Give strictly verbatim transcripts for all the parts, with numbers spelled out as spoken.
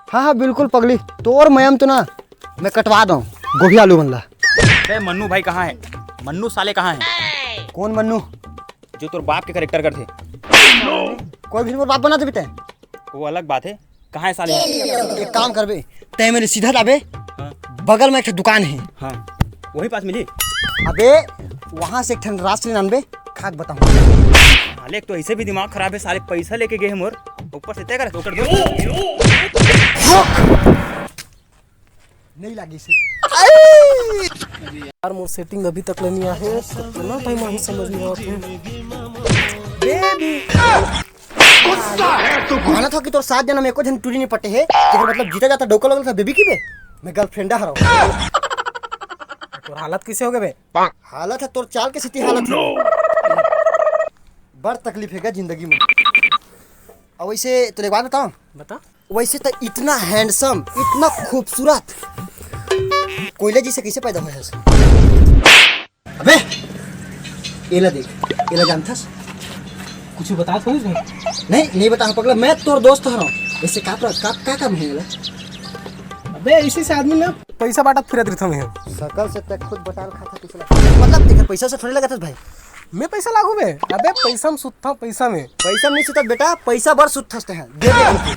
हाँ हाँ, बिल्कुल पगली, तोर मया म तो ना मैं कटवा दंव गोभी आलू मन ला। अबे मन्नू भाई कहाँ हे? मन्नू साले कहाँ हे? कौन मन्नू? जो तोर बाप के करेक्टर करथे। कोई भी मोर बाप बना देबे तैं। वो अलग बात हे। कहाँ हे साले? एक काम करबे, तैं मेरे सीधा जाबे, हाँ। बगल में एक ठो दुकान हे। हाँ, वही पास मिली। अबे, वहाँ से एक ठन रास लेन आनबे, खा के बताहूँ। साले, एक तो ऐसे भी दिमाग खराब हे साले, पैसा लेके गे हे मोर, ऊपर से तय कर, ओकर दो। नहीं लागी से। यार, मोर सेटिंग अभी तक ले नहीं आए, कितना टाइम आही समझ नहीं आवत हे। बेबी। मानत हो कि तोर सात जनम एको झन टूरी नहीं पटे हे, तेकर मतलब जीता जाता डौका लगल था बेबी की बे? मैं गर्लफ्रेंड हरव। तोर हालत कैसे हो गए बे? हालत हे तोर चाल के सेती हालत हे। बड़ तकलीफ हे गा जिंदगी में। अब वैसे तो एक बात बताओ। बता। वैसे तो इतना हैंडसम, इतना खूबसूरत, कोयला जैसे कैसे पैदा होय हस? अबे, एला देख, एला जानथस? कुछ बता थोड़ी भाई। नहीं, नहीं बता पगला, मैं तोर दोस्त हरव। वैसे का प्र-, का, का काम हे एला? अबे, ऐसे से आदमी ना पैसा बांटत फिरत रहिथंव मैं। सकल से तक खुद बटाल खाता पिछला। मतलब, तेकर पैसा से थोड़ी लगत हस भाई। मैं पैसा लागू बे? अबे, पैसा में सुत्था, पैसा में। पैसा में नहीं सुतत बेटा, पैसा बर सुत्थस ते हैं। दे दे हमको।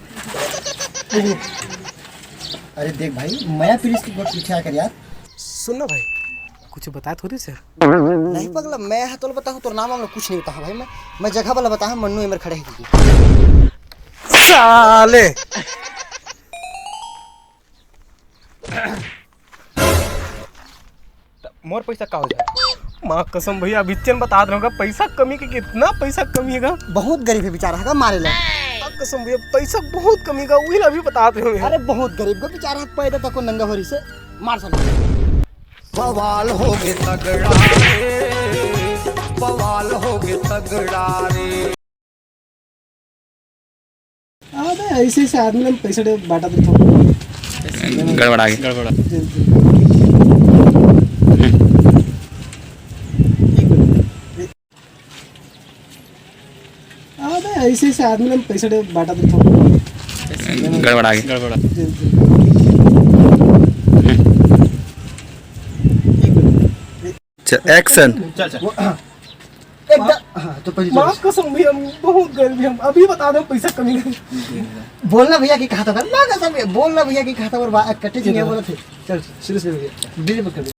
अरे देख भाई, मया प्लीज की गोठ पीछे आकर यार। सुन ना भाई, कुछ बता थोड़ी से। नहीं पगला, मैं हा तोला बताहूँ, तोर नाम वाम कुछ नहीं बताहूँ भाई, मैं, मैं जगह वाला बताहूँ, मन्नू एमर खड़े हे दीदी। साले। त मोर पैसा का हो जाए? माँ कसम भैया, अभी चेन बता रहे होगा, पैसा कमी के कितना पैसा कमी हे गा? बहुत गरीब हे बेचारा, हे गा मारे ला। माँ कसम भैया, पैसा बहुत कमी हे गा, वही ला अभी बता रहे होंगे। अरे बहुत गरीब गा बेचारा, पैदा तको नंगा हो रही से, मार साले। बवाल हो गए तगड़ा रे, बवाल हो गए तगड़ा रे। अबे, ऐसे, ऐसे आदमी ला पैसा दे, बांटा देता हूँ। गड़बड़ा गे। गड़बड़ा। अबे, ऐसे, ऐसे आदमी ला पैसा दे, बांटा देता हूँ। गड़बड़ा गे। गड़बड़ा। चल, एक्शन। चल, चल। वो, हाँ। एकदम, हाँ, तो पहले माँ कसम भैया, हम बहुत गरीब हे, हम अभी बता दे, पैसा कमी नहीं। बोलना भैया कि कहा था, माँ कसम भैया, बोलना भैया कि कहा था, और बा-, कटे जी नहीं बोला थे। चल, शुरू से भैया, डिलीट मत कर दे।